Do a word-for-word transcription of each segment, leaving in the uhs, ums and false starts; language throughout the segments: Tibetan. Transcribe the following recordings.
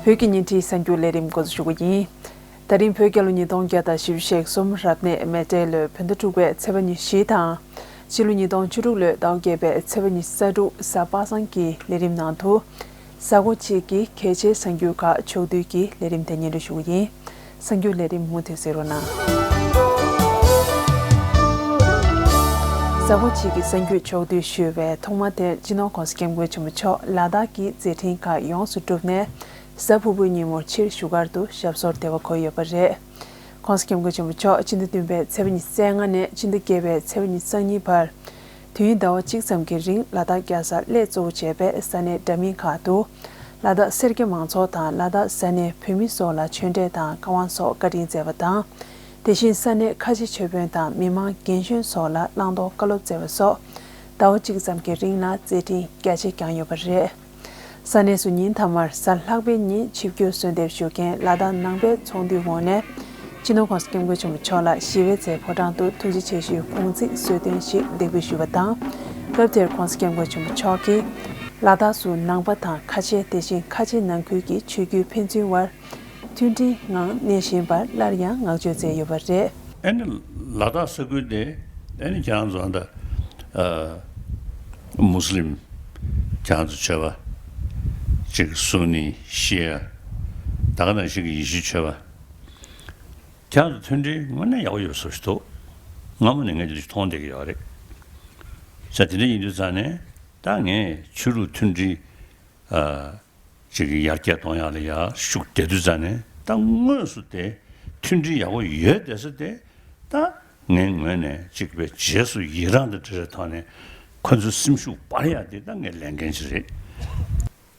བོད་ཀྱི་ཉིན་རེའི་གསར་འགྱུར་ལས་རིམ་འགོ་འཛུགས་ཞུ་གི་ཡིན། ད་རིང་བོད་རྒྱལ་ལོ་ཉིས་སྟོང་བརྒྱ་དང་བཞི་བཅུ་ཞེ་གསུམ་རབ་གནས་མེ་སྤྲེལ་ལོའི་བོད་ཟླ་དྲུག་པའི་ཚེས་པ་ཉི་ཤུ་དང་། ཕྱི་ལོ་ཉིས་སྟོང་བཅུ་དྲུག་ལོའི་ཟླ་བ་བརྒྱད་པའི་ཚེས་པ་ཉི་ཤུ་རྩ་དྲུག་གཟའ་པ་སངས་ཀྱི་ལས་རིམ་ནང་དུ། གཟའ་འཁོར་གཅིག་གི་གལ་ཆེའི་གསར་འགྱུར་ཁག་ཕྱོགས་བསྡུས་ཀྱི་ལས་རིམ་དེ་སྙན་སྒྲོན་ཞུ་གི་ཡིན། གསར་འགྱུར་ལས་རིམ་མུ་མཐུད་གཟིགས་རོགས་གནང་། གཟའ་འཁོར་གཅིག་གི་གསར་འགྱུར་ཕྱོགས་བསྡུས་ཞུས་པའི་ཐོག་མ་དེར་སྤྱི་ནོར་༸གོང་ས་༸སྐྱབས་མགོན་ཆེན་པོ་མཆོག་ལ་དྭགས་ཀྱི་མཛད་འཕྲིན་ཁག་ཡོངས་སུ་གྲུབ་ནས། གཟའ་ཕུར་བུའི་ཉིན་མོར་ཕྱིར་བཞུགས་སྒར་དུ་ཞབས་སོར་བདེ་བར་འཁོད་ཡོད་པ་རེད། ༸གོང་ས་༸སྐྱབས་མགོན་ཆེན་པོ་མཆོག་སྤྱི་ཟླ་བདུན་པའི་ཚེས་པ་ཉི་ཤུ་རྩ་ལྔ་ནས་སྤྱི་ཟླ་བརྒྱད་པའི་ཚེས་པ་ཉི་ཤུ་རྩ་གཉིས་བར། དུས་ཡུན་ཟླ་བ་གཅིག་ཙམ་གྱི་རིང་ལ་དྭགས་རྒྱལ་ས་གླེ་གཙོ་བོ་བྱས་པའི་ས་གནས་འདྲ་མིན་ཁག་ཏུ། ལ་དྭགས་སེར་སྐྱ་མང་ཚོགས་དང་ལ་དྭགས་ས་གནས་བོད་མི་སོགས་ལ་ཆོས་འབྲེལ་དང་བཀའ་དབང་སོགས་བཀའ་དྲིན་སྩལ་བ་དང་། དེ་བཞིན་ས་གནས་ཁ་ཆེ་ཆོས་དཔོན་དང་མི་མང་རྒན་གཞོན་སོགས་ལ་བླང་དོར་བཀའ་སློབ་སྩལ་བ་སོགས། ཟླ་བ་གཅིག་ཙམ་གྱི་རིང་ལ་མཛད་འཕྲིན་རྒྱ་ཆེ་བསྐྱངས་ཡོད་པ་རེད། ས་གནས་སུ་ཉིན་མཐའ་མར་གཟའ་ལྷག་པའི་ཉིན་ཆིབས་བསྒྱུར་གསོལ་འདེབས་ཞུ་མཁན་ལ་དྭགས་ནང་པའི་ཚོགས་འདུའི་ངོས་ནས། སྤྱི་ནོར་༸གོང་ས་༸སྐྱབས་མགོན་ཆེན་པོ་མཆོག་ལ་ཞི་བའི་རྩེ་ཕོ་བྲང་དུ་ཐུགས་རྗེ་ཆེ་ཞུའི་དགུང་ཚིགས་གསོལ་སྟོན་ཞིག་འདེགས་འབུལ་ཞུས་པ་དང་། སྐབས་དེར་༸གོང་ས་༸སྐྱབས་མགོན་ཆེན་པོ་མཆོག་གིས། ལ་དྭགས་སུ་ནང་པ་དང་ཁ་ཆེ་དེ་བཞིན་ཁ་ཆེ་ནང་ཁུལ་གྱི་ཆོས་བརྒྱུད་ཕན་ཚུན་དབར། མཐུན་སྒྲིལ་ངང་གནས་བཞིན་པར་སླར་ཡང་བསྔགས་བརྗོད་མཛད་ཡོད་པ་རེད། ཨ་ནི་ལ་དྭགས་ས་ཁུལ་དེ་ཨ་ནི་ཁྱེད་རང་ཚོ་ཨ་ད་ཨ་མུ་སི་ལིམ་ཁྱེད་རང་ཚོ་ཆོས་པ་ཅིག་སུ་ནི་ཤི་ཡ་ད་ག་ནང་བཞིན་གྱི་ཡེ་ཤུའི་ཆོས་པ་ཁྱེད་རང་ཚོ་མཐུན་སྒྲིལ་དངོས་གནས་ཡག་པོ་ཡོད་བཟོ་ཞིག་འདུག་སྔ་མོ་ནས་ངས་དེ་འདྲ་ཞིག་མཐོང་བསྡད་ཀྱི་ཡོད་རེད། ས་དེ་འདྲ་ཡིན་དུས་ཙང་ནས་ད་ངས་ཆོས་ལུགས་མཐུན་སྒྲིལ་ཨ། ཅིག་ཡར་རྒྱས་གཏོང་ཡག་ལ་ཡ་ཤུགས་རྒྱག་དུས་ཙང་ནས་ད་དངོས་སུ་དེ་མཐུན་སྒྲིལ་ཡག་པོ་ཡོད་བསྡད་ས་དེ་ད་ངའི་ངོས་ནས་ཅིག་པའི་རྗེས་སུ་ཡི་རང་དང་འབྲེལ་བའི་ཐོག་ནས་ཁོ་ཚོའི་སེམས་ཤུགས་སྤར་ཡག་དེ་ད་ངའི་ལས་འགན་ཅིག་རེད།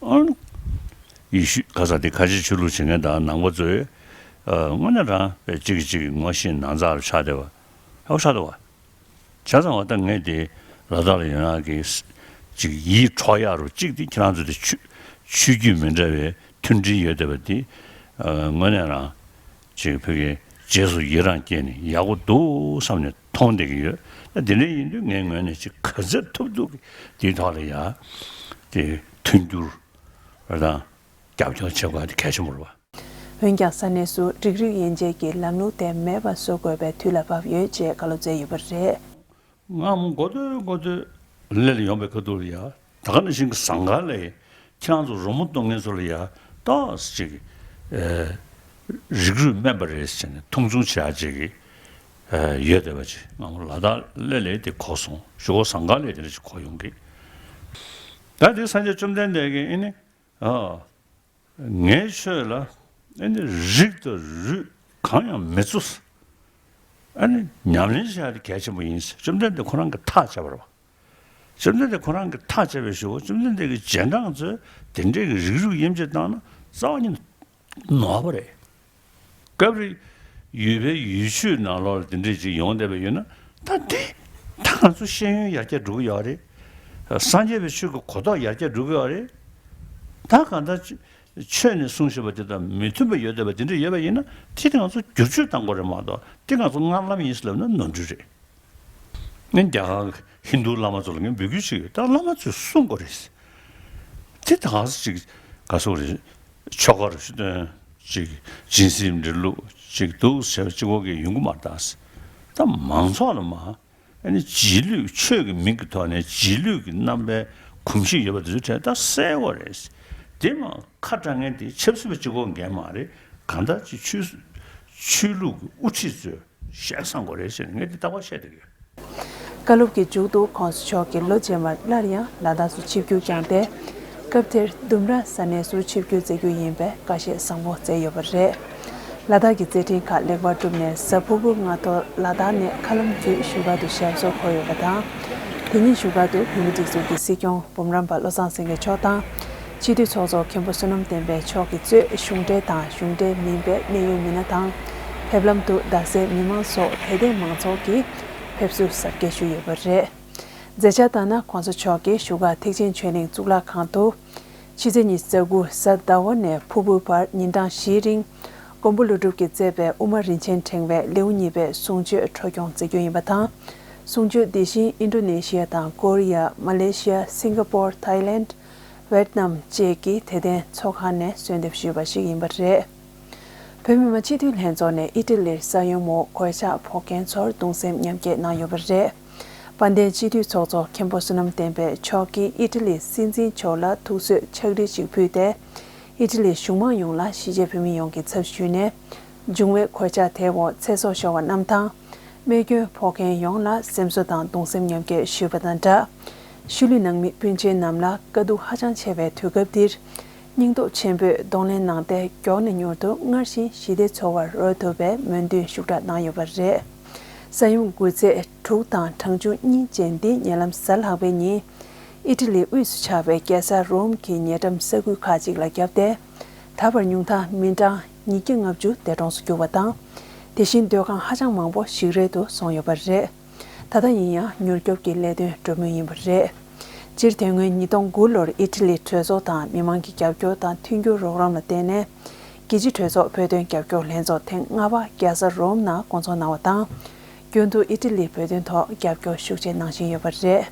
ཨང་། ཡེ་ཤུ་ག་ས་དེ་ཁ་ཆེ་ཆོས་ལུགས་བྱེད་མཁན་དང་ནང་པ་ཚོས་དངོས་གནས་རང་དཔེ་གཅིག་གིས་གཅིག་ངོ་ཤེས་ནང་ཚགས་རུ་ཆགས་བསྡད་པ་ཧེ་བ་ཆགས་འདུག་བ། བྱས་ཙང་བ་ད་ངས་དེ་ལ་དྭགས་ལ་ཡོད་ན་གི་ཅིག་ཡིད་འཕྲོག་ཡག་རུ་གཅིག་དེ་ཁྱེད་རང་ཚོ་དེ་ཆོས་ཆོས་བརྒྱུད་མི་འདྲ་བའི་མཐུན་སྒྲིལ་ཡོད་བསྡད་པ་དེ་དངོས་གནས་རང་ཅིག་བོད་ཀྱི་རྗེས་སུ་ཡི་རང་སྐྱེས་ནས་ཡག་པོ་འདུག་བསམ་ནས་མཐོང་བསྡད་ཀྱི་ཡོད། ད་དེ་འདྲ་ཡིན་དུས་ངའི་ངོས་ནས་ཅིག་ག་ཚོད་ཐུབ་ཐུབ་ཀྱི་དེའི་ཐོག་ལ་ཡ་དེ་མཐུན་འགྱུར་ར་དང་རྒྱབ་སྐྱོར་བྱེད་དགོས་པ་དེ་གལ་ཆེན་པོ་རེད་བ། འོན་ཀྱང་ས་གནས་སུ་རིགས་རུས་དབྱེ་འབྱེད་ཀྱི་ལམ་ལུགས་དེ་མེད་པ་བཟོ་དགོས་པའི་དུས་ལ་བབ་ཡོད་ཅེས་བཀའ་སློབ་སྩལ་ཡོད་པ་རེད། ང་མོ་འགོ་སྟོད་འགོ་སྟོད་ལས་ལ་ཡོང་པའི་ཁ་ཐུག་ལ་ཡ་ད་ག་ནང་བཞིན་གྱི་ཟངས་དཀར་ལ་ཁྱེད་རང་ཚོ་རོལ་མོ་གཏོང་མཁན་ཚོ་ལ་ཡ་ཏོག་ཙམ་ཅིག་རིགས་རུས་དམན་པ་རེད་ཟེར་ནས་མཐོང་ཆུང་བྱེད་ཡ་ཅིག་ཡོད་བསྡད་པ་ཅིག་ང་མོ་ལ་དྭགས་ལས་ལས་དེ་གོ་སོང་། གཞུག་གུ་ཟངས་དཀར་ལས་དེ་འདྲ་ཅིག་གོ་ཡོང་གི། ད་དེ་སངས་རྒྱས་བཅོམ་ལྡན་འདས་ཀྱིས་ཨེ་ནི་ཨ། ངའི་ཆོས་ལ་ཨ་ནི་རིགས་དང་རུས་གང་ཡང་མི་བརྩི། ཨ་ནི་ཉམས་ལེན་བྱ་ཡ་དེ་གལ་ཆེན་པོ་ཡིན་ཟེར་བཅོམ་ལྡན་འདས་ཁོ་རང་གིས་ཐག་བཅད་པ་རེད་བ། བཅོམ་ལྡན་འདས་ཁོ་རང་གིས་ཐག་བཅད་པའི་གཞུག་གུ་བཅོམ་ལྡན་འདས་ཀྱི་རྗེས་འབྲང་ཚོས་དེ་འདྲའི་གི་རིགས་རུས་དབྱེ་འབྱེད་བཏང་ན་རྩ་བ་ཉིད་ནས་ནོར་བ་རེད། སྐབས་རེ་ཡུལ་པའི་ཡུལ་ཆོས་ནང་ལོགས་ལ་དེ་འདྲས་ཅིག་ཡོང་བསྡད་པ་ཡིན་ན་ད་དེ་ད་ང་ཚོ་ཤེས་ཡོན་ཡར་རྒྱས་འགྲོ་གི་ཡོད་རེད། སངས་རྒྱས་པའི་ཆོས་ཀྱི་གོ་རྟོགས་ཡར་རྒྱས་འགྲོ་གི་ཡོད་རེད། ད་གང་ལྟར་ཆོས་ནས་གསུངས་བཞིན་པ་དེ་དང་མི་མཐུན་པ་ཡོད་བསྡད་པ་དེ་འདྲས་ཡོད་པ་ཡིན་ན་དེ་དེ་ང་ཚོ་བསྒྱུར་བཅོས་གཏང་དགོས་རེད་མ་གཏོགས་དེ་ང་ཚོ་སྔར་ལམ་ཡིན་ཟེར་ལབ་ན་ནོར་འཁྲུལ་རེད། ངས་རྒྱ་གར་ཧིན་རྡུ་བླ་མ་ཚོ་ལ་ངས་འབོད་སྐུལ་བྱེད་ཀྱི་ཡོད། ད་བླ་མ་ཚོས་གསུང་དགོས་རེད། དེ་ད་ག་ཟེ་ཅིག་ག་སོག་རེད། ཆོ་ག་རུ་ཞུ་དོན་ཅིག་སྦྱིན་སྲེག་འབྲི་ལུགས་ཅིག་འདུག་ཟེར་བ་གཅིག་པོ་གིས་ཡོང་གི་མ་རེད་ད། ད་མང་ཚོགས་ལ་མ་ཨ་ནི་རྗེས་ལུས་ཆོས་ཀྱི་མིང་གི་ཐོག་ནས་རྗེས་ལུས་ཀྱི་རྣམ་པའི་གོམས་གཤིས་ཡོད་པ་དེ་ཚོའི་གྲས་ད་གསལ་བོ་རེད། དེ་མ་ཁ་གྲག་མཁན་དེ་ཆབ་སྲིད་པ་གཅིག་པོ་འགན་མ་རེད། གང་ལྟར་ཅིག་ཆོས་ཆོས་ལུགས་ཀྱི་དབུ་ཁྲིད་ཚོས་གཞས་བསང་དགོས་རེད་ཟེར་ནས་ངས་འདི་རྟག་པར་བཤད་བསྡད་ཡོད། བཀའ་སློབ་ཀྱི་མཇུག་ཏུ་༸གོང་ས་མཆོག་གིས་ལོ་རྗེས་མར་སླར་ཡང་ལ་དྭགས་སུ་ཆིབས་བསྒྱུར་བསྐྱངས་ཏེ། སྐབས་དེར་ལྡུམ་ར་ས་གནས་སུ་ཆིབས་བསྒྱུར་མཛད་རྒྱུ་ཡིན་པའི་བཀའ་བཤད་བཟང་པོ་མཛད་ཡོད་པ་རེད། ལ་དྭགས་ཀྱི་མཛད་འཕྲིན་ཁག་ལེགས་པར་གྲུབ་ནས་གཟའ་ཕུར་བུ་སྔ་དྲོར་ལ་དྭགས་ནས་མཁའ་ལམ་བརྒྱུད་བཞུགས་སྒར་དུ་ཞབས་སོར་འཁོད་ཡོད་པ་དང་། དེ་ཉིན་བཞུགས་སྒར་དུ་བོད་མིའི་སྒྲིག་འཛུགས་ཀྱི་སྲིད་སྐྱོང་འབུམ་རམས་པ་བློ་བཟང་སེང་གེ་མཆོག་དང་། སྤྱི་འཐུས་ཚོགས་གཙོ་མཁན་པོ་བསོད་ནམས་བསྟན་འཕེལ་མཆོག་གིས་གཙོས་གཞུང་འབྲེལ་དང་གཞུང་འབྲེལ་མིན་པའི་གནད་ཡོད་མི་སྣ་དང་། ཕེབས་ལམ་དུ་རྡ་སའི་མི་མང་སོགས་དད་ལྡན་མང་ཚོགས་ཀྱིས་ཕེབས་བསུ་གཟབ་རྒྱས་ཞུས་ཡོད་པ་རེད། མཛད་འཆར་ལྟར་ན་༸གོང་ས་མཆོག་གིས་བཞུགས་སྒར་ཐེག་ཆེན་ཆོས་གླིང་གཙུག་ལག་ཁང་དུ། ཕྱི་ཚེས་ཉི་ཤུ་རྩ་དགུ་གཟའ་ཟླ་བ་ནས་ཕུར་བུའི་བར་ཉིན་གྲངས་བཞིའི་རིང་། མགོན་པོ་ཀླུ་སྒྲུབ་ཀྱིས་མཛད་པའི་དབུ་མ་རིན་ཆེན་ཕྲེང་བའི་ལེའུ་གཉིས་པའི་གསུང་ཆོས་འཕྲོ་སྐྱོང་མཛད་རྒྱུ་ཡིན་པ་དང་། གསུང་ཆོས་འདི་བཞིན་ཨིན་ཌོ་ནེ་ཤི་ཡ་དང་ཀོ་རི་ཡ། མ་ལེ་ཤི་ཡ། སིང་ག་པོར། ཐའི་ལེནྜ། ཝེད་ནམ་བཅས་ཀྱི་དད་ལྡན་ཚོགས་ཁང་ནས་གསོལ་འདེབས་ཞུས་པ་ཞིག་ཡིན་པ་རེད། བོད་མི་མང་སྤྱི་འཐུས་ལྷན་ཚོགས་ནས་ཨི་ཊ་ལིར་ས་ཡོམ་འོག་གོད་ཆག་ཕོག་མཁན་ཚོར་གདུང་སེམས་མཉམ་སྐྱེད་གནང་ཡོད་པ་རེད། དཔལ་ལྡན་སྤྱི་འཐུས་ཚོགས་གཙོ་མཁན་པོ་བསོད་ནམས་བསྟན་འཕེལ་མཆོག་གིས་ཨི་ཊ་ལིའི་སྲིད་འཛིན་མཆོག་ལ་ཐུགས་གསོས་ཕྱག་བྲིས་ཤིག་ཕུལ་ཏེ། ཨི་ཊ་ལིའི་གཞུང་མང་ཡོངས་ལ་གཞིས་བྱེས་བོད་མི་ཡོངས་ཀྱི་ཚབ་ཞུས་ནས། འབྱུང་བའི་གོད་ཆག་དེའི་འོག་ཚེ་སྲོག་ཤོར་བ་རྣམས་དང་། རྨས་སྐྱོན་ཕོག་མཁན་ཡོངས་ལ་སེམས་གསོ་དང་གདུང་སེམས་མཉམ་སྐྱེད་ཞུས་པ་དང་སྦྲགས། ཤུལ་ལུས་ནང་མི་སྤུན་མཆེད་རྣམས་ལ་དཀའ་སྡུག་ཧ་ཅང་ཆེ་བའི་དུས་སྐབས་འདིར། སྙིང་སྟོབས་ཆེན་པོས་གདོང་ལེན་གནང་སྟེ། མགྱོགས་ནས་མྱུར་དུ་སྔར་བཞིན་ཞི་བདེ་འཚོ་བར་རོལ་ཐུབ་པའི་སྨོན་འདུན་ཤུགས་དྲག་གནང་ཡོད་པ་རེད། ས་ཡོམ་འགོས་ཚད་དྲུག་དང་གྲངས་ཆུང་གཉིས་ཅན་འདི་ཉེ་ལམ་གཟའ་ལྷག་པའི་ཉིན། ཨི་ཊ་ལིའི་དབུས་སུ་ཆགས་པའི་རྒྱལ་ས་རོམ་གྱི་ཉེ་འགྲམ་ས་ཁུལ་ཁག་ཅིག་ལ་བརྒྱབ་སྟེ། ད་བར་ཉུང་མཐར་མི་གྲངས་ཉིས་བརྒྱ་ལྔ་བཅུ་འདས་གྲོངས་སུ་གྱུར་བ་དང་། དེ་བཞིན་སྡོད་ཁང་ཧ་ཅང་མང་པོ་ཞིག་རལ་དུ་སོང་ཡོད་པ་རེད། ད་ལྟ་ཡིན་ཡང་མྱུར་སྐྱོབ་ཀྱི་ལས་དོན་འགྲོ་མུས་ཡིན་པ་རེད། སྤྱིར་དེ་སྔོན་ཉིས་སྟོང་དགུ་ལོར་ཨི་ཊ་ལིའི་གྲོས་ཚོགས་དང་མི་མང་གི་རྒྱབ་སྐྱོར་དང་མཐུན་འགྱུར་རོགས་རམ་ལ་བརྟེན་ནས། རྒྱལ་སྤྱིའི་གྲོས་ཚོགས་བོད་དོན་རྒྱབ་སྐྱོར་ལྷན་ཚོགས་ཐེངས་ལྔ་པ་རྒྱལ་ས་རོམ་ནང་བསྐོང་ཚོགས་གནང་བ་དང་། རྒྱུན་དུ་ཨི་ཊ་ལིས་བོད་དོན་ཐོག་རྒྱབ་སྐྱོར་ཤུགས་ཆེ་གནང་བཞིན་ཡོད་པ་རེད།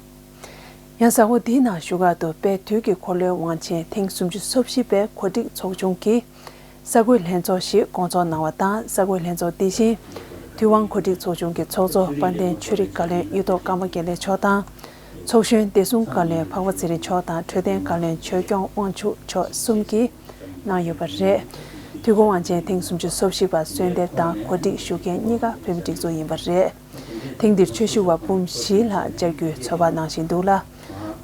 ཡང་གཟའ་འཁོར་འདིའི་ནང་བཞུགས་སྒར་དུ་དཔལ་དུས་ཀྱི་འཁོར་ལོའི་དབང་ཆེན་ཐེངས་སུམ་ཅུ་སོ་བཞི་པའི་གོ་སྒྲིག་ཚོགས་ཆུང་གིས་གསར་འགོད་ལྷན་ཚོགས་ཤིག་བསྐོང་ཚོགས་གནང་བ་དང་། གསར་འགོད་ལྷན་ཚོགས་འདི་བཞིན་དུས་དབང་གོ་སྒྲིག་ཚོགས་ཆུང་གི་ཚོགས་གཙོ་དཔལ་ལྡན་ཆོས་རིག་བཀའ་བློན་གཡུ་ཐོག་ཀརྨ་དགེ་ལེགས་མཆོག་དང་། ཚོགས་གཞོན་བདེ་སྲུང་བཀའ་བློན་འཕགས་པ་ཚེ་རིང་མཆོག་དང་། འཕྲོད་བསྟེན་བཀའ་བློན་ཆོས་སྐྱོང་དབང་ཕྱུག་མཆོག་གསུམ་གྱིས་གནང་ཡོད་པ་རེད། དུས་འཁོར་དབང་ཆེན་ཐེངས་སུམ་ཅུ་སོ་བཞི་པ་གསོལ་འདེབས་དང་གོ་སྒྲིག་ཞུ་མཁན་གཉིས་ཀ་བོད་མི་སྒྲིག་འཛུགས་ཡིན་པ་རེད། ཐེངས་འདིར་ཆོས་ཞུ་བ་འབུམ་བཞི་ལྷག་བཅར་རྒྱུའི་ཚོད་དཔག་གནང་བཞིན་འདུག་ལ།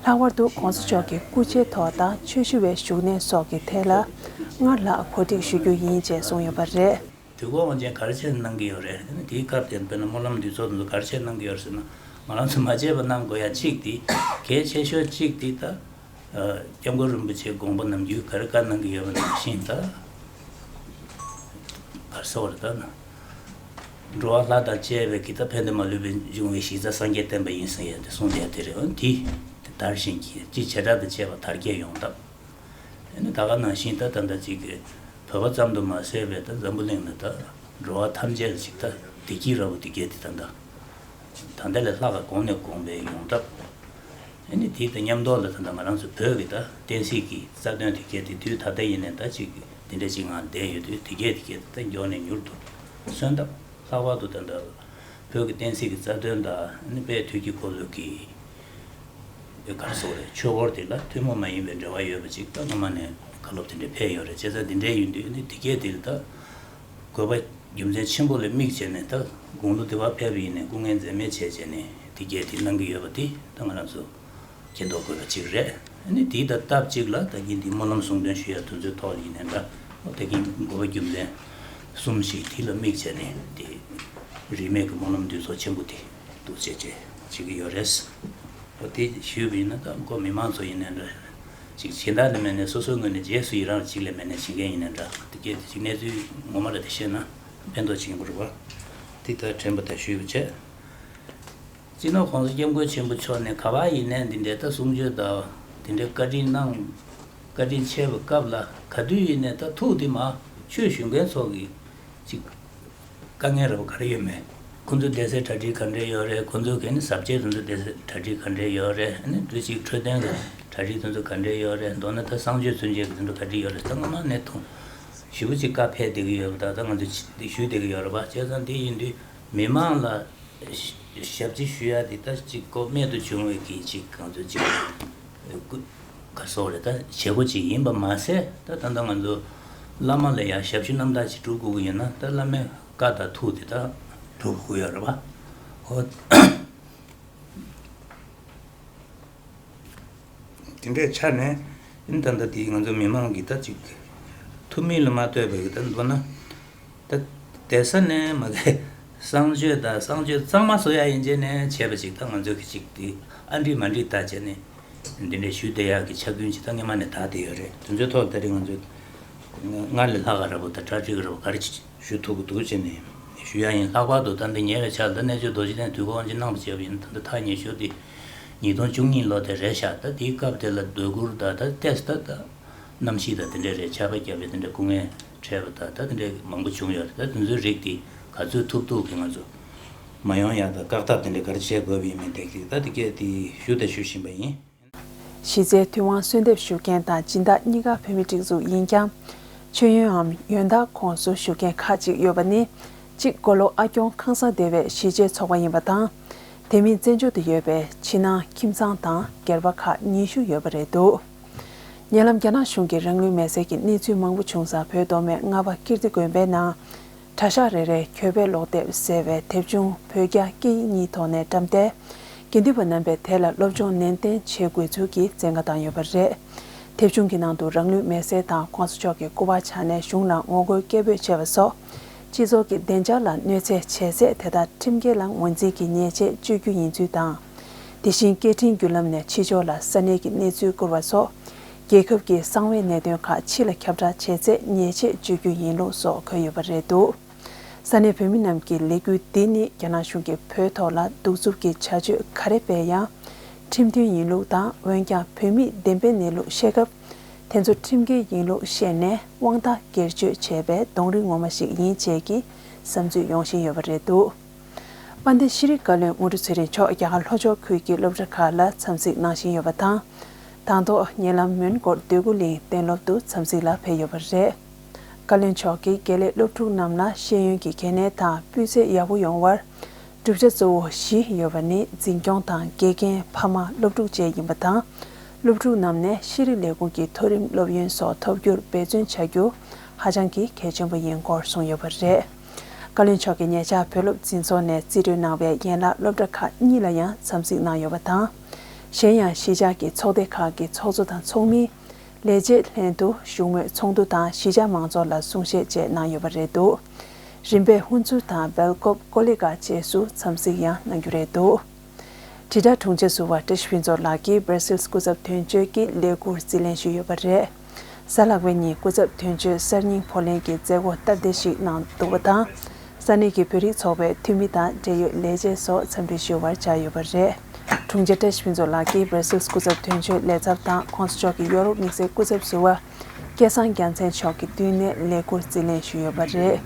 ལྷག་པར་དུ་གོང་ས་མཆོག་གི་སྐུ་ཕྱྭའི་ཐོག་དང་ཆོས་ཞུ་བའི་བཞུགས་གནས་སོགས་ཀྱི་ཐད་ལ་སྔར་ལྷག་གོ་སྒྲིག་ཞུ་རྒྱུ་ཡིན་ཅེས་གསུངས་ཡོད་པ་རེད། དུས་འཁོར་དབང་ཆེན་ག་རེ་བྱས་གནང་གི་ཡོད་རེད། དེའི་སྐབས་དེར་དཔེར་ན་སྨོན་ལམ་འདུས་ཚོགས་དེ་ཚོ་ག་རེ་བྱས་གནང་གི་ཡོད་རེད་ཟེར་ན། ང་རང་ཚོ་མ་བརྗེད་པ་གནང་དགོས་ཡ་གཅིག་དེ། གལ་ཆེ་ཤོས་གཅིག་དེ་ད། སྐྱབས་མགོན་རིན་པོ་ཆེའི་དགོངས་པ་ནམ་རྒྱུན་ག་རེ་བཀའ་གནང་གི་ཡོད་པ་ནང་བཞིན་ད། ག་རེ་ཟེར་བ་རེད་ད། འགྲོ་བ་ལྷ་དང་བཅས་པའི་གི་ད་ཕན་བདེ་མ་ལུས་པའི་འབྱུང་བའི་གཞི་རྩ་སངས་རྒྱས་བསྟན་པ་ཡིན་ཟེར་ཡ་དེ་གསུངས་བསྡད་དེ་རེད། འོ་དེ་དེ་དར་ཞིང་རྒྱས། སྤྱིར་བྱེ་བྲག་དང་བཅས་པ་དར་རྒྱས་ཡོང་ཐབས། ཨ་ནི་ད་ག་ནང་བཞིན་ད་ད་ལྟ་ཅིག་གི་བོད་པ་ཙམ་དུ་མ་ཟད་པའི་ད་འཛམ་བུ་གླིང་ན་ད་འགྲོ་བ་ཐམས་ཅད་ལ་ཅིག་ད་བདེ་སྐྱིད་རབ་བདེ་སྐྱིད་དེ་ད་ད་ད་ལྟ་ལས་ལྷག་ག་གོང་ནས་གོང་འཕེལ་ཡོང་ཐབས། ཨ་ནི་དེ་དང་མཉམ་དུ་ལ་ད་ད་ང་རང་ཚོ་བོད་ཀྱི་ད་བསྟན་སྲིད་ཀྱི་རྩ་དོན་དེ་གས་དེ་དུས་ད་ལྟ་ཡིན་ནའི་ད་ཅིག་དེ་འདྲ་ཅིག་ངང་བསྡད་ཡོད་དུས་དེ་གས་དེ་གས་ད་མགྱོགས་ནས་མྱུར་དུ་སོན་ཐབས། ལྷག་པར་དུ་ད་ལྟ་བོད་ཀྱི་བསྟན་སྲིད་ཀྱི་རྩ་དོན་དང་ཨ་ནི་དཔལ་དུས་ཀྱི་འཁོར་ལོ་གི་ག་རེ་ཟེར་དགོས་རེད། ཆོས་འཁོར་དེ་ལ་ཐུན་མོང་མ་ཡིན་པའི་འབྲེལ་བ་ཡོད་པ་ཅིག་ད་སྔོན་མ་ནས་བཀའ་སློབ་དེ་འདྲ་ཕེབས་ཡོད་རེད། བྱས་ཙང་དེ་འདྲ་ཡིན་དུས་ཨ་ནི་དེ་གས་དེ་ལ་ད་དགོས་པ་རྒྱུ་མཚན་ཆེན་པོ་ལ་དམིགས་བྱས་ནས། ད་དགུང་ལོ་དེ་བར་ཕེབས་པ་ཡིན་ནའི་སྐུ་ངལ་འཛེམས་མེད་བྱས་བྱས་ནས་དེ་གས་དེ་གནང་གི་ཡོད་པ་དེ་ད་ང་རང་ཚོ་མཁྱེན་རྟོགས་དགོས་པ་གཅིག་རེད། ཨ་ནི་དེ་དང་སྟབས་གཅིག་ལ་ད་གིན་དེ་སྨོན་ལམ་གསུང་འདོན་ཞུ་ཡ་དེ་ཚོའི་ཐོག་ལ་ཡིན་ནའི་འདྲ། ཨོ་ད་གིན་དགོས་པ་རྒྱུ་མཚན་གསུམ་ཞིག་དེ་ལ་དམིགས་བྱས་ནས་དེ་རིས་མེད་ཀྱི་སྨོན་ལམ་འདུས་ཚོགས་ཆེན་པོ་དེ་འདུག་བྱས་བྱས་བྱེད་ཀྱི་ཡོད་རེད། ཨོ་དེ་ཞུས་པ་ཡིན་ན་ད་ཁོ་མི་མང་ཚོ་ཡིན་ནའི་འདྲ། ཅིག་གཞན་དག་ལ་མེད་ནའི་སོ་སོའི་ངོས་ནས་རྗེས་སུ་ཡི་རང་ཅིག་ལས་མེད་ནའི་བྱེད་མཁན་ཡིན་ནའི་འདྲ། དེ་གས་དེ་ཅིག་གནས་ཚུལ་ངོ་མ་རེ་དེ་བཤད་ན་ཕན་ཐོགས་ཆེན་པོ་རེད་པ། དེ་ལྟར་དྲན་པ་དང་ཞུས་པ་བྱས། སྤྱི་ནོར་༸གོང་ས་༸སྐྱབས་མགོན་ཆེན་པོ་མཆོག་ནས་ག་པར་ཡིན་ནའི་འདི་འདྲའི་ད་གསུང་ཆོས་དང་དེ་འདྲའི་བཀའ་དྲིན་གནང་། བཀའ་དྲིན་ཆེ་བའི་སྐབས་ལ་ག་དུས་ཡིན་ནའི་ད་ཐུགས་དེ་མ་ཆོས་ཞུ་མཁན་ཚོ་གི་ཅིག་དཀའ་ངལ་རབ་ག་རེ་ཡོད་མེད། ཁོ་ཚོའི་བསྡད་སའི་གྲ་སྒྲིག་ག་འདྲས་ཡོད་རེད། ཁོ་ཚོའི་གན་ནི་ཟབ་ཆའི་དེ་ཚོ་བསྡད་སའི་གྲ་སྒྲིག་ག་འདྲས་ཡོད་རེད། ཨ་ནི་དུས་ཅིག་འཕྲོད་བསྟེན་གྱི་གྲ་སྒྲིག་དེ་ཚོ་ག་འདྲས་ཡོད་རེད། མདོར་ན་ད་གསང་སྤྱོད་ཚུན་ཆད་ཀྱི་དེ་ཚོ་ག་འདྲས་ཡོད་རེད། ད་སྔ་མ་ནས་ཐུགས་ཞེ་པོ་ཅིག་བཀའ་ཕེབས་བསྡད་ཀྱི་ཡོད་པ་ད་ད་ང་ཚོས་ཅིག་འདི་ཞུས་བསྡད་ཀྱི་ཡོད་རེད་པ། བྱས་ཙང་འདི་ཡིན་དུས་མི་མང་ལ་ཞབས་ཕྱི་ཞུ་ཡ་འདི་ད་ཅིག་ཁོ་རྨད་དུ་བྱུང་བའི་གི་ཅིག་ང་ཚོ་ཅིག་སྐུ་ག་སོགས་རེད། ད་བྱེད་སྒོ་ཅིག་ཡིན་པ་མ་ཟད། ད་ད་ལྟ་ང་ཚོ་བླ་མ་ལ་ཡང་ཞབས་ཞུ་རྣམ་དག་ཅིག་སྒྲུབ་དགོས་ཀྱི་ཡོད་ན་ད་བླ་མའི་བཀའ་དང་ཐུགས་དེ་ད་སྒྲུབ་དགོས་ཡོད་རེད་པ། ཨོ། དེ་འདྲའི་ཆ་ནས་ཨིན། ད་ལྟ་དེ་ང་ཚོ་མི་མང་གི་ད་ཅིག་ཐུབ་མིན་ལ་མ་ལྟོས་པའི་གི་ད་མདོར་ན། ད་བསྡད་ས་ནས་མ་གི་གསང་སྤྱོད་དང་གསང་སྤྱོད་གཙང་མ་བཟོ་ཡ་ཡིན་བྱས་ནས་བྱས་པ་ཅིག་ད་ང་ཚོ་གི་ཅིག་དེ་ཨ་འགྲིག་མ་འགྲིག་ལྟ་བྱས་ནས་འདི་འདྲའི་ཞུ་བསྡད་ཡག་གི་ཆ་རྐྱེན་ཅིག་ད་སྔོན་མ་ནས་དར་བསྡད་ཡོད་རེད། དེ་ཚོའི་ཐོག་ད་རེས་ང་ཚོས་སྔར་ལས་ལྷག་ག་ར་པོ་ད་གྲ་སྒྲིག་ར་པོ་ག་རེ་ཞུ་ཐུབ་ཀྱི་འདུག་བྱས་ནས་ཞུ་ཡ་ཡིན། ལྷག་པར་དུ་ད་འདི་ཉེ་བའི་ཆར་ད་གནས་མཆོག་རྡོ་རྗེ་གདན་དུས་འཁོར་དབང་ཆེན་གནང་བ་བྱས་པ་ཡིན། ད་ད་ཐག་ཉེ་ཤོས་དེ་ཉིས་སྟོང་བཅུ་གཉིས་ལོ་དེ་རེད་ཤག་ད་དེའི་སྐབས་དེ་ལ་སྡོད་གུར་དང་ད་ཏེས་ད་ད། གནམ་གཤིས་དང་དེ་འདྲའི་རེད། ཆར་པ་བརྒྱབ་པའི་དེ་འདྲའི་སྐུ་ངལ་འཕྲད་པ་དང་ད་དེ་འདྲའི་མང་པོ་བྱུང་ཡོད་རེད། ད་དེ་ཚོའི་རིགས་དེ་ག་ཚོད་ཐུབ་ཐུབ་ཀྱིས་ང་ཚོ་མ་ཡོང་ཡག་དང་བཀག་ཐབས་དེ་འདྲ་ག་རེ་བྱེད་དགོས་པ་ཡིན་མིན་དེ་གི་ད་དེ་གས་དེ་ཞུ་དང་ཞུ་བཞིན་པ་ཡིན། གཞི་རྩའི་ཐོན་དབང་གསོལ་འདེབས་ཞུ་མཁན་དང་སྦྱིན་བདག་གཉིས་ཀ་བོད་མི་སྒྲིག་འཛུགས་ཡིན་ཀྱང་། མཆོད་ཡོན་འམ་ཡོན་བདག་ཁོངས་སུ་ཞུགས་མཁན་ཁག་ཅིག་ཡོད་པ་ནི། གཅིག་མགོ་ལོག་ཨ་སྐྱོང་ཁང་གསར་སྡེ་བའི་གཞིས་བྱེས་ཚོགས་པ་ཡིན་པ་དང་། དེ་མིན་བཙན་བྱོལ་དུ་ཡོད་པའི་ཕྱི་ནང་ཁྱིམ་ཚང་དང་སྒེར་པ་ཁག་ཉི་ཤུ་ཡོད་པ་རེད་འདུག་ཉེ་ལམ་རྒྱ་ནག་གཞུང་གིས་རང་ལུས་མེར་སྲེག་གི་གནས་ཚུལ་མང་པོ་བྱུང་ས། བོད་མདོ་སྨད་རྔ་བ་ཀིརྟི་དགོན་པའི་ནང་གྲྭ་ཤག་རེ་རེར་གྱོད་དཔེ་ཀློག་དེབ་ཟེར་བའི་དེབ་ཆུང་བོད་རྒྱ་སྐད་ཡིག་གཉིས་ཐོག་ནས་བཀྲམ་སྟེ། དགེ་འདུན་པ་རྣམ་པས་དེ་ལ་སློབ་སྦྱོང་ནན་ཏན་བྱེད་དགོས་ཚུལ་གྱི་བཙན་བཀའ་བཏང་ཡོད་པ་རེད། དེབ་ཆུང་གི་ནང་དུ་རང་ལུས་མེར་སྲེག་དང་༸གོང་ས་མཆོག་གི་སྐུ་པར་ཕྱག་ནས་གཞུང་ལ་ངོ་རྒོལ་སྐད་འབོད་བྱས་པ་སོགས། སྤྱི་ཚོགས་ཀྱི་བདེ་འཇགས་ལ་གནོད་འཚེ་བྱས་ཚད་དེ་དག་ཁྲིམས་འགལ་ལ་ངོས་འཛིན་གྱིས་ཉེས་ཆད་གཅོད་རྒྱུ་ཡིན་ཚུལ་དང་། དེ་བཞིན་སྐད་འཕྲིན་བརྒྱུད་ལམ་ནས་ཕྱི་ཕྱོགས་ལ་ས་གནས་ཀྱི་གནས་ཚུལ་བསྐུར་བ་སོགས། རྒྱལ་ཁབ་ཀྱི་གསང་བའི་གནད་དོན་ཁག་ཕྱི་ལ་ཁྱབ་བསྒྲགས་བྱས་ཚེ་ཉེས་ཆད་གཅོད་རྒྱུ་ཡིན་ལུགས་སོགས་འཁོད་ཡོད་པ་རེད་འདུག་ས་གནས་བོད་མི་རྣམས་ཀྱིས་ལས་འགུལ་འདི་ནི་རྒྱ་ནག་གཞུང་གིས་བོད་ཐོག་ལ་གདུག་རྩུབ་ཀྱི་བྱ་སྤྱོད་ག་རེ་སྤེལ་ཡང་། ཁྲིམས་མཐུན་ཡིན་ལུགས་དང་། འོན་ཀྱང་བོད་མིས་བདེན་པའི་གནས་ལུགས་ཤེས་སྐབས། དེ་ཚོ་ཁྲིམས་འགལ་ཡིན་ལུགས་ཤེས་ནས་དབང་ཐང་སྒེར་གཅོད་བྱས་པའི་གདོང་རིས་ངོ་མ་ཞིག་ཡིན་བཅས་ཀྱི་བསམ་ཚུལ་ཡོང་བཞིན་ཡོད་པ་རེད་འདུག་དཔལ་ལྡན་ཤེས་རིག་བཀའ་བློན་དངོས་གྲུབ་ཚེ་རིང་མཆོག་རྒྱ་གར་ལྷོ་ཕྱོགས་ཁུལ་གྱི་སློབ་གྲྭ་ཁག་ལ་འཚམས་གཟིགས་གནང་བཞིན་ཡོད་པ་དང་། དང་ཐོག་ཉེ་ལམ་མོན་གྷོར་འདོད་རྒུ་གླིང་གཏན་སློབ་ཏུ་འཚམས་གཟིགས་ལ་ཕེབས་ཡོད་པ་རེད། བཀའ་བློན་མཆོག་གིས་དགེ་ལས་སློབ་ཕྲུག་རྣམས་ལ་ཤེས་ཡོན་གྱི་གལ་གནད་དང་སྤུས་ཚད་ཡག་པོ་ཡོང་བར། བསྒྲུབ་བྱ་གཙོ་བོ་བཞི་ཡོད་པ་ནི། འཛིན་སྐྱོང་དང་། དགེ་རྒན། ཕ་མ། སློབ་ཕྲུག་བཅས་ཡིན་པ་དང་། སློབ་ཕྲུག་རྣམས་ནས་ཤེས་རིག་ལས་ཁུངས་ཀྱི་མཐོ་རིམ་སློབ་ཡོན་སོགས་ཐོབ་རྒྱུར་འབད་བརྩོན་བྱ་རྒྱུ་ཧ་ཅང་གི་གལ་ཆེན་པོ་ཡིན་སྐོར་གསུངས་ཡོད་པ་རེད། བཀའ་བློན་མཆོག་གིས་ཉེ་ཆར་བོད་སློབ་འཛིན་ཚོགས་ནས་རྩིས་སྤྲོད་གནང་བའི་ཡན་ལག་སློབ་གྲྭ་ཁག་གཉིས་ལ་ཡང་འཚམས་གཟིགས་གནང་ཡོད་པ་དང་། གཞན་ཡང་གཞིས་ཆགས་ཀྱི་ཚོགས་སྡེ་ཁག་གི་ཚོགས་གཙོ་དང་ཚོགས་མི། ལས་བྱེད་ལྷན་དུ་བཞུགས་མོལ་ཚོགས་འདུ་དང་གཞིས་ཆགས་མང་ཚོགས་ལ་གསུང་བཤད་བཅས་གནང་ཡོད་པ་རེད་འདུག་རིམ་པས་ཧུན་སུར་དང་སྦེལ་ཀོབ། ཀོ་ལི་གྷལ་བཅས་སུ་འཚམས་གཟིགས་ཡང་གནང་རྒྱུ་རེད་འདུག་དྲིལ་བསྒྲགས་དྲུང་ཆེ་ཟུར་པ་བཀྲ་ཤིས་ཕུན་ཚོགས་ལགས་ཀྱིས་སྦར་སིལ་སྐུ་ཚབ་དོན་གཅོད་ཀྱི་ལས་འཁུར་རྩིས་ལེན་ཞུས་ཡོད་པ་རེད། གཟའ་ལྷག་པའི་ཉིན་སྐུ་ཚབ་དོན་གཅོད་གསར་རྙིང་ཕོགས་ལེན་གྱི་མཛད་སྒོ་སྟབས་བདེ་ཞིག་གནང་འདུག་པ་དང་། ས་གནས་ཀྱི་བོད་རིགས་ཚོགས་པའི་འཐུས་མི་དང་འབྲེལ་ཡོད་ལས་བྱེད་སོགས་འཚམས་འདྲི་ཞུ་བར་བཅར་ཡོད་པ་རེད། དྲུང་ཆེ་བཀྲ་ཤིས་ཕུན་ཚོགས་ལགས་ཀྱིས་སྦར་སིལ་སྐུ་ཚབ་དོན་གཅོད་ལས་ཚབ་དང་༸གོང་ས་མཆོག་གི་ཡོ་རོབ་དམིགས་བསལ་སྐུ་ཚབ་ཟུར་པ་སྐལ་བཟང་རྒྱལ་མཚན་མཆོག་གི་མདུན་ནས་ལས་འཁུར་རྩིས་ལེན་ཞུས་ཡོད་པ་རེད།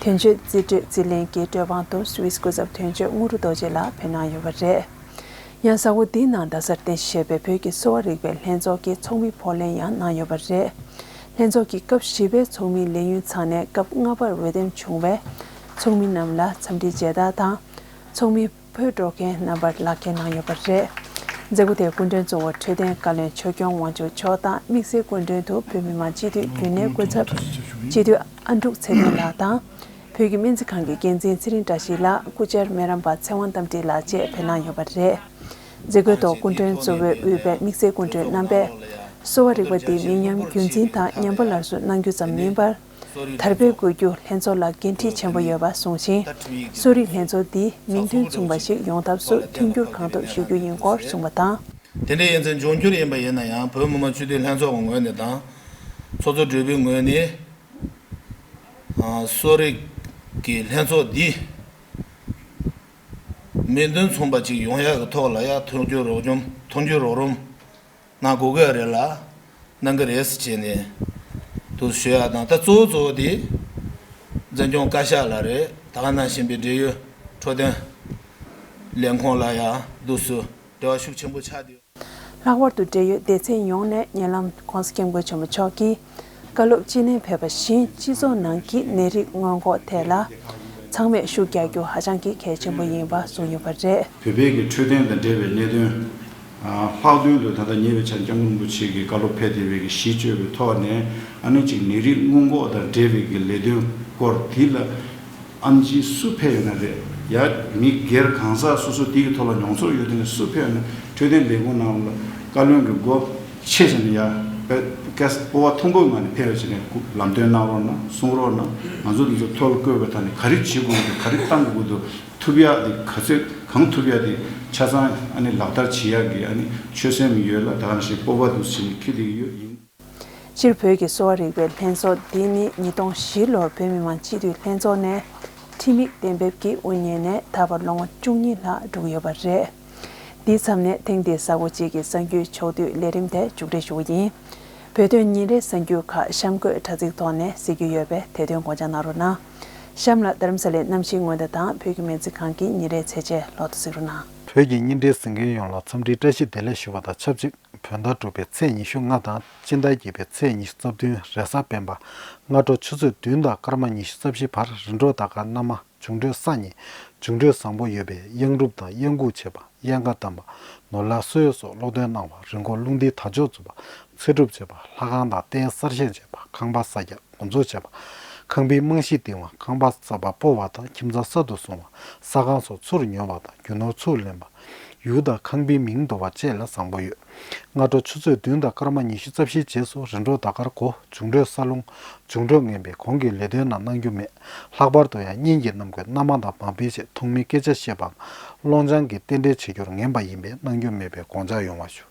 དོན་གཅོད་རྩིས་སྤྲོད་རྩིས་ལེན་གྱི་སྤྲོད་དཔང་དུ་སུད་སི་སྐུ་ཚབ་དོན་གཅོད་དངོས་གྲུབ་རྡོ་རྗེ་ལགས་ཕེབས་གནང་ཡོད་པ་རེད། ཡང་གཟའ་འཁོར་འདིའི་ནང་རྡ་སར་རྟེན་གཞི་བྱས་པའི་བོད་ཀྱི་གསོ་བ་རིག་པའི་ལྷན་ཚོགས་ཀྱི་ཚོགས་མི་ཕོགས་ལེན་ཡང་གནང་ཡོད་པ་རེད། ལྷན་ཚོགས་ཀྱི་སྐབས་བཞི་པའི་ཚོགས་མིའི་ལས་ཡུན་ཚང་ནས་སྐབས་ལྔ་པར་འོས་འདེམས་བྱུང་བའི་ཚོགས་མི་རྣམས་ལ་འཚམས་འདྲིའི་མཇལ་དར་དང་། ཚོགས་མི་ཕུད་སྤྲོད་མཁན་རྣམ་པར་ལག་འཁྱེར་གནང་ཡོད་པ་རེད། མཛད་སྒོ་དེའི་སྐུ་མགྲོན་གཙོ་བོ་འཕྲོད་བསྟེན་བཀའ་བློན་ཆོས་སྐྱོང་དབང་ཕྱུག་མཆོག་དང་། དམིགས་བསལ་སྐུ་མགྲོན་དུ་བོད་མི་མང་སྤྱི་འཐུས་རྒྱུན་ལས་སྐུ་ཚབ་སྤྱི་འཐུས་ཨ་འབྲུག་ཚེ་བརྟན་ལགས་དང་། བོད་ཀྱི་སྨན་རྩིས་ཁང་གི་འགན་འཛིན་ཚེ་རིང་བཀྲ་ཤིས་ལགས། སྐུ་བཅར་སྨན་རམས་པ་ཚེ་དབང་རྟ་མགྲིན་ལགས་བཅས་ཕེབས་གནང་ཡོད་པ་རེད། མཛད་སྒོའི་ཐོག་སྐུ་མགྲོན་གཙོ་བོས་དབུས་པའི་དམིགས་བསལ་སྐུ་མགྲོན་རྣམ་པས། གསོ་བ་རིག་པ་འདི་མི་ཉམས་རྒྱུན་འཛིན་དང་ཉམས་པ་སླར་གསོ་གནང་རྒྱུ་ཙམ་མིན་པར། དར་སྤེལ་དགོས་རྒྱུ་ལྷན་ཚོགས་ལ་འགན་འཁྲི་ཆེན་པོ་ཡོད་པ་གསུངས་ཤིང་། གསོ་རིག་ལྷན་ཚོགས་འདི་མིང་དོན་མཚུངས་པ་ཞིག་ཡོང་ཐབས་སུ་མཐུན་འགྱུར་གང་ཐུབ་ཞུ་རྒྱུ་ཡིན་སྐོར་གསུངས་པ་དང་། དེ་འདྲ་ཡིན་ཚེ་འབྱུང་འགྱུར་ཡིན་པ་ཡིན་ན་ཡང་བོད་མི་མང་སྤྱི་འཐུས་ལྷན་ཚོགས་ཀྱི་ངོས་ནས་དང་། ཚོགས་གཙོ་སྦྲེལ་པོའི་ངོས་ནས། ཨ། གསོ་རིག་གི་ལྷན་ཚོགས་འདི་མིང་དོན་མཚུངས་པ་ཅིག་ཡོང་ཡག་གི་ཐོག་ལ་ཡང་མཐུན་འགྱུར་རོགས་རམ། མཐུན་འགྱུར་རོགས་རམ་གནང་དགོས་ཀྱི་རེད་ལ། གནང་གི་རེད་ཟེར་བྱས་ནས་འདུག་ཞུ་ཡག་དང་། ད་གཙོ་བོ་གཙོ་བོ་དེ་འཛིན་སྐྱོང་བཀའ་ཤག་ལ་རེད། ད་ག་ནང་བཞིན་པའི་འབྲེལ་ཡོད་འཕྲོད་བསྟེན་ལས་ཁུངས་ལ་ཡང་འདུག་སུ་འབྲེལ་བ་ཤུགས་ཆེན་པོ་ཆགས་བསྡད་ཡོད། ལྷག་པར་དུ་འབྲེལ་ཡོད་སྡེ་ཚན་ཡོངས་ནས་ཉེ་ལམ་༸གོང་ས་༸སྐྱབས་མགོན་ཆེན་པོ་མཆོག་གིས་བཀའ་སློབ་ཅི་ནན་ཕེབས་པ་བཞིན་སྤྱི་ཚོགས་ནང་གི་ནད་རིགས་སྔོན་འགོག་ཐད་ལ་ཚང་མས་ཤུགས་རྒྱག་རྒྱུ་ཧ་ཅང་གི་གལ་ཆེན་པོ་ཡིན་པ་གསུངས་ཡོད་པ་རེད། བོད་པའི་གི་འཕྲོད་བསྟེན་དང་འབྲེལ་བའི་གནད་དོན། ཨ། ལྷག་དོན་དུ་ད་ལྟ་ཉེ་བའི་ཆར་༸སྐྱབས་མགོན་རིན་པོ་ཆེ་གི་བཀའ་སློབ་ཕེབས་བསྡད་པའི་གི་གཞི་བཅོལ་བའི་ཐོག་ནས། ཨ་ནི་ཅིག་ནད་རིགས་སྔོན་འགོག་དང་འབྲེལ་བའི་གི་ལས་དོན་སྐོར་དེ་ལ་ཨེམ་ཆི་སུ་ཕེབས་ཡོད་ན་རེད། ཡ། མི་སྒེར་གང་ཟག་སོ་སོ་དེ་གི་ཐོག་ལ་མྱོང་ཚོར་ཡོད་མཁན་སུ་ཕེབས་ཡོད་ན། འཕྲོད་བསྟེན་ལས་ཁུངས་ནང་ལ་བཀའ་བློན་གི་སྒོ་ཕྱེ་བྱས་ནས། ཡ། སྤོབས་པ་མཐོན་པོའི་ངང་ནས་ཕེབས་བྱས་ནས་ལམ་སྟོན་གནང་རོགས་གནང་། གསུང་རོགས་གནང་། ང་ཚོ་འདི་ཚོ་ཐོ་ལ་བཀོད་པའི་ཐད་ནས་ག་རེ་བྱེད་དགོས་འདུག་ག་རེ་གཏང་དགོས་འདུག་ཐུབ་ཡག་དེ་ག་ཚོད་གང་ཐུབ་ཡག་དེ་ཆ་ཚང་ཨ་ནི་ལག་བསྟར་བྱེད་ཡག་གི་ཨ་ནི་ཆོད་སེམས་ཡོད་ལ། ད་ག་ནང་བཞིན་སྤོབས་པ་འདུག་ཟེར་ནས་འཁྱེར་བསྡད་ཀྱི་ཡོད་ཡིན། སྤྱིར་བོད་ཀྱི་གསོ་བ་རིག་པའི་ལྷན་ཚོགས་འདི་ནི་ཉིས་སྟོང་བཞི་ལོར་བོད་མི་མང་སྤྱི་འཐུས་ལྷན་ཚོགས་ནས་ཁྲིམས་ཡིག་གཏན་འབེབས་ཀྱི་དབུ་བརྙེས་ནས་ད་བར་ལོ་ངོ་བཅུ་གཉིས་ལྷག་འགྲོ་གི་ཡོད་པ་རེད། འདི་མཚམས་ནས་ཐེངས་འདིའི་གཟའ་འཁོར་གཅིག་གི་གསར་འགྱུར་ཕྱོགས་བསྡུས་ལས་རིམ་དེ་མཇུག་སྒྲིལ་ཞུ་གི་ཡིན། བོད་དོན་ཉིན་རེའི་གསར་འགྱུར་ཁག་གཤམ་འཁོད་དྲ་ཚིགས་ཐོག་ནས་གཟིགས་རྒྱུ་ཡོད་པས་དེ་དོན་དགོངས་འཇགས་གནང་རོགས་གནང་། གཤམ་ལ་རྡ་རམ་ས་ལའི་གནམ་གཤིས་སྔོན་བརྡ་དང་བོད་ཀྱི་སྨན་རྩིས་ཁང་གི་ཉིན་རེའི་ཚེས་ཆའི་ལོ་ཐོ་གཟིགས་རོགས་གནང་། བོད་ཀྱི་བརྙན་འཕྲིན་གཟིགས་མཁན་ཡོངས་ལ་འཚམས་འདྲིའི་བཀྲ་ཤིས་བདེ་ལེགས་ཞུ་བ་དང་ཆབས་ཅིག་བོད་ཟླ་དྲུག་པའི་ཚེས་ཉི་ཤུ་ལྔ་དང་སྤྱི་ཟླ་བརྒྱད་པའི་ཚེས་ཉི་ཤུ་རྩ་བདུན་རེས་གཟའ་སྤེན་པ། སྔ་དྲོ་ཆུ་ཚོད་བདུན་དང་སྐར་མ་ཉི་ཤུ་རྩ་བཞི་བར་རིམ་གྲོ་ཟླ་སྐར་སྣ་མང་། འབྱུང་འཕྲོད་ས་གཉིས། འབྱུང་འཕྲོད་བཟང་པོ་ཡོད་པས་གཡང་སྒྲུབ་དང་གཡང་འགུགས་བྱེད་པ། གཡང་ཁ་བསྡམས་པ། ནོར་ལྷ་གསོལ་སོགས་སློབ་སྟོན་གནང་བ། རི་མགོར་རླུང་རྟའི་དར་ལྕོག་འཛུགས་པ། ཚེ་སྒྲུབ་བྱེད་པ། ལྷ་ཁང་དང་རྟེན་གསར་བཞེངས་བྱེད་པ། ཁང་པ་གསར་རྒྱག་འགོ་འཛུགས་བྱེད་པ། ཁང་པའི་རྨང་གཞི་བཏིང་བ། ཁང་པ་གསར་པ་སྤོ་བ་དང་ཁྱིམ་ཚང་གསར་དུ་བཟུང་བ། ས་ཁང་སོགས་ཚུར་ཉོ་བ་དང་རྒྱུ་ནོར་ཚུར་ལེན་པ། ཡུལ་དང་ཁང་པའི་མིང་འདོགས་པ་བཅས་ལ་བཟང་པོ་ཡོད། སྔ་དྲོ་ཆུ་ཚོད་བདུན་དང་སྐར་མ་ཉི་ཤུ་རྩ་བཞིའི་རྗེས་སུ་རིམ་གྲོ་ཟླ་སྐར་དགུ། འབྱུང་འཕྲོད་ས་རླུང་། འབྱུང་འཕྲོད་ངན་པས་གོང་གི་ལས་དོན་རྣམས་གནང་རྒྱུ་མེད། ལྷག་པར་དུ་ཡང་གཉེན་གྱི་རྣམ་ཀུན་མནའ་མ་དང་མ་འབད་ཅིག་ཐོག་མའི་སྐད་ཆ་བཤད་པའམ་བློ་འཆང་གི་རྟེན་འབྲེལ་བྱེད་རྒྱུར་ངན་པ་ཡིན་པས་གནང་རྒྱུ་མེད་པའི་དགོངས་འཇགས་ཡོང་བ་ཞུ།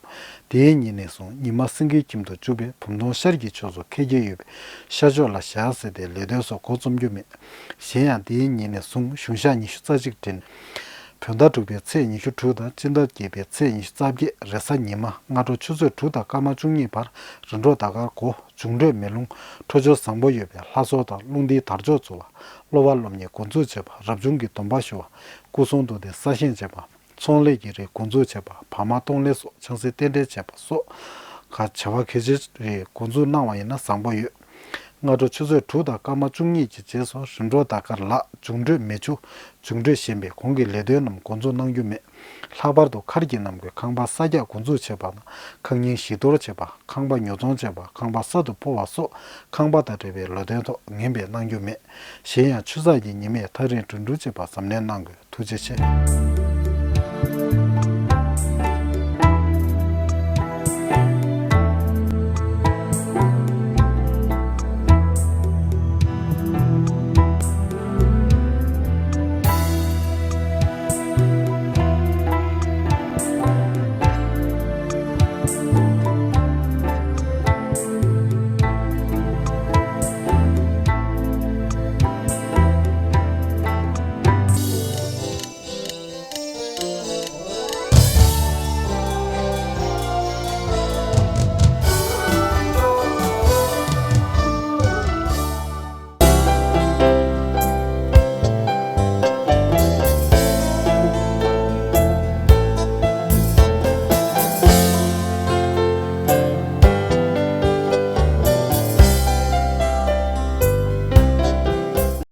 དེའི་ཉིན་ནས་བཟུང་ཉི་མ་སེང་གེའི་ཁྱིམ་དུ་འཇུག་པའི་བུམ་སྟོང་ཤར་གྱི་ཕྱོགས་སུ་འཁེལ་གྱི་ཡོད་པས་ཤར་ཕྱོགས་ལ་ཞག་ཟེར་ཏེ་ལས་དོན་སོགས་འགོ་རྩོམ་རྒྱུ་མེད། གཞན་ཡང་དེའི་ཉིན་ནས་བཟུང་གཞུང་ཞག་ཉི་ཤུ་རྩ་གཅིག་དྲན། བོད་ཟླ་དྲུག་པའི་ཚེས་ཉི་ཤུ་དྲུག་དང་སྤྱི་ཟླ་བརྒྱད་པའི་ཚེས་ཉི་ཤུ་རྩ་བརྒྱད་རེས་གཟའ་ཉི་མ་སྔ་དྲོ་ཆུ་ཚོད་དྲུག་དང་སྐར་མ་བཅུ་གཉིས་བར་རིམ་གྲོ་ཟླ་སྐར་དགུ། འབྱུང་འཕྲོད་མེ་རླུང་། འཕྲོད་སྦྱོར་བཟང་པོ་ཡོད་པས་ལྷ་གསོལ་དང་རླུང་རྟའི་དར་ལྕོག་འཛུགས་པ། སློབ་པ་སློབ་གཉེར་འགོ་འཛུགས་བྱེད་པ། རབ་བྱུང་གི་སྡོམ་པ་ཞུ་བ། སྐུ་གསུང་ཐུགས་རྟེན་གསར་བཞེངས་བྱེད་པ། ཚོང་ལས་ཀྱི་རིགས་འགོ་འཛུགས་བྱེད་པ། བག་མ་གཏོང་ལེན་སོགས་ཆང་སའི་རྟེན་འབྲེལ་བྱེད་པ་སོགས་ཁ་བྱ་བ་གལ་ཆེ་རིགས་འགོ་འཛུགས་གནང་བ་ཡིན་ན་བཟང་པོ་ཡོད། སྔ་དྲོ་ཆུ་ཚོད་དྲུག་དང་སྐར་མ་བཅུ་གཉིས་ཀྱི་རྗེས་སུ་རིམ་གྲོ་ཟླ་སྐར་ལག། འབྱུང་འཕྲོད་མེ་ཆུ། འབྱུང་འཕྲོད་ཞན་པས་གོང་གི་ལས་དོན་རྣམས་འགོ་འཛུགས་གནང་རྒྱུ་མེད། ལྷག་པར་དུ་མཁར་གྱི་རྣམ་ཀུན་ཁང་པ་གསར་རྒྱག་འགོ་འཛུགས་བྱེད་པ་དང་ཁང་རྙིང་བཞི་གཏོར་བྱེད་པ། ཁང་པ་ཉོ་ཚོང་བྱེད་པ། ཁང་པ་གསར་དུ་སྤོ་བ་སོགས་ཁང་པ་དང་འབྲེལ་བའི་ལས་དོན་ཐོག་ངན་པས་གནང་རྒྱུ་མེད། གཞན་ཡང་ཆུ་ཚགས་ཀྱི་ཉི་མས་ཐག་རིང་འགྲོ་འགྲུལ་བྱེད་པར་གཟབ་ནན་གནང་དགོས། ཐུགས་རྗེ་ཆེ།